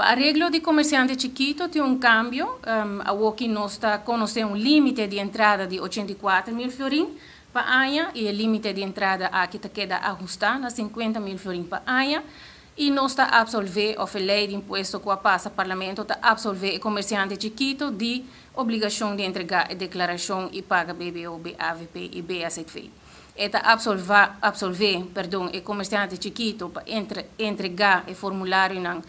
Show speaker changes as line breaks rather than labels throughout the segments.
Pa areglo di komersiante chikitu tin un kambio, awoki nos ta konosé un límite di entrada di 84.000 florin pa aña i e límite di entrada aki ta keda ahustá na 50.000 florin pa aña i nos ta apsolvé, òf e lei di impuesto ku a pasa parlamento ta apsolvé e komersiante chikitu di obligashon di entregá e deklarashon i paga BBO, BAVP i BAZV. E ta apsolvá, apsolvé, perdon, e komersiante chikitu pa entregá e formularionan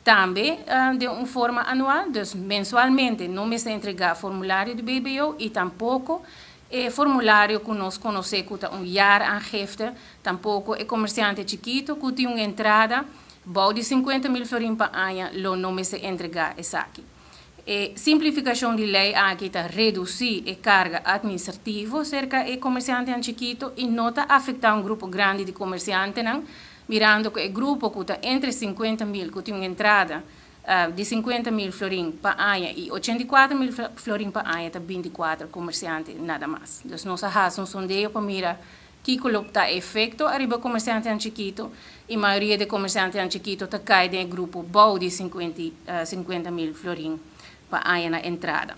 tambe den un forma anual, dus mensualmente no mester entregá formulario di BBO i tampoko e formulario ku nos konosé ku ta un jaaraangifte, tampoko e komersiante chikitu ku tin un entrada bou di 50.000 florin pa aña lo no mester entregá esaki. E simplifikashon di lei aki ta redusí e karga atministrativo serka e komersiantenan chikitu i no ta afektá un grupo grandi di komersiantenan, mirando ku e grupo ku ta entre 50.000 ku tin un entrada di 50.000 florin pa aña i 84.000 florin pa aña ta 24 komersiante nada mas. Dus nos a hasi un sondeo pa mira kiko lo ta efekto ariba komersiantenan chikitu i mayoria di komersiantenan chikitu ta kai den e grupo bou di 50.000 florin pa aña na entrada.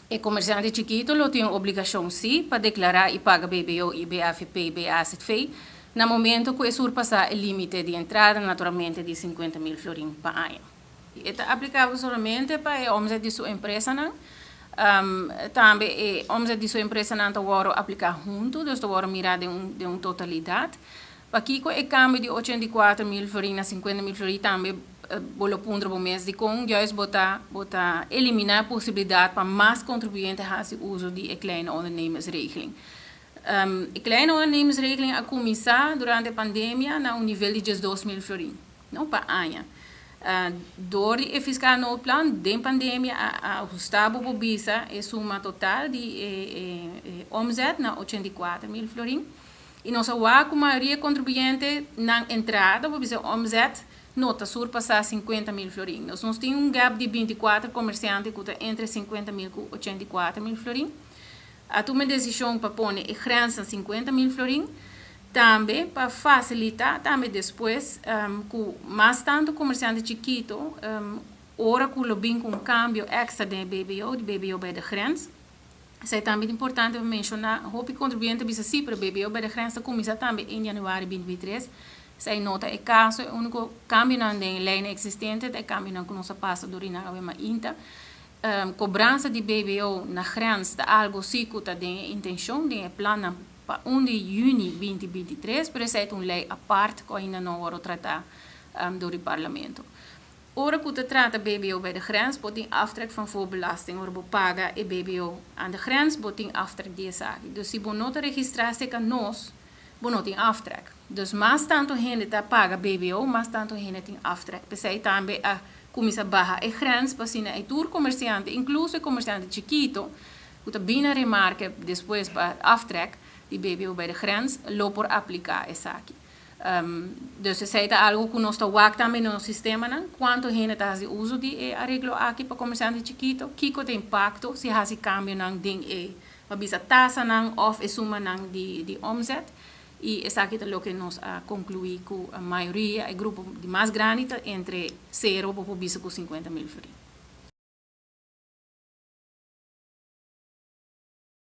E komersiante chikitu lo tin un obligashon sí pa deklará i paga BBO i BAVP, BAZV na momento ku e surpasá e límite di entrada, naturalmente di 50.000 florin pa aña. E ta aplikabel solamente pa e omzet di su empresanan. Tambe e omzet di su empresanan ta wòrdu apliká huntu, dus ta wòrdu mirá den un totalidat. Pakiko e kambio di 84.000 florin na 50.000 florin? Tambe bo lo puntra bo mes dikon juist bo ta eliminá e posibilidat pa mas kontribuyente hasi uso di e kleine ondernemersregeling. E kleine ondernemersregeling a kuminsá durante e pandemia na un nivel di 12.000 florin, no, pa aña. Dor di e fiscaal noodplan den pandemia a ahustá, bo bisa, e suma total di e omzet na 84.000 florin. I nos a wak ku mayoria kontribuyente nan entrada, bo bisa omzet, no ta surpasá 50.000 florin. Nos tin un gap di 24 komersiante ku ta entre 50.000 ku 84.000 florin. A tuma desishon pa pone e grens na 50.000 florin, tambe pa fasilitá tambe despues ku mas tantu komersiante chikitu, ora ku lo bin ku un kambio èkstra den BBO, di BBO bij de grens. Esei tambe ta importante pa menshoná. Hopi kontribuyente bisa sí, pero BBO bij de grens ta kuminsá tambe 1 yanüari 2023. Esei no ta e kaso. E úniko kambionan den lei eksistente ta e kambionan ku nos a pasa dor di nan awe mainta. Kobransa di BBO na grens ta algu sí ku ta den e intenshon, den e plan pa 1 di yüni 2023, pero esei ta un lei apart ku ainda no a wòrdu tratá dor di parlamento. Ora ku ta trata BBO bij de grens, bo tin aftrek van voorbelasting. Ora bo paga e BBO aan de grens, bo tin aftrek di esaki. Dus si bo no ta registrá serka nos, bo no tin aftrek. Dus mas tantu hende ta paga BBO, mas tantu hende tin aftrek. P'esei tambe a kuminsá baha e grens, pa asina e tur komersiante, inkluso e komersiante chikitu, ku ta bin na remarke despues pa aftrek di BBO bij de grens, lo por apliká esaki. Dus esei ta algu ku nos ta wak tambe den nos sistemanan, kuantu hende ta hasi uso di e areglo aki pa komersiante chikitu, kiko ta impakto si hasi kambionan den e, pa bisa, tasanan òf e sumanan di omzet. I esaki ta loke nos a konkluí ku mayoria, e grupo di mas grandi ta entre 0, bo por bisa, ku 50.000 florin.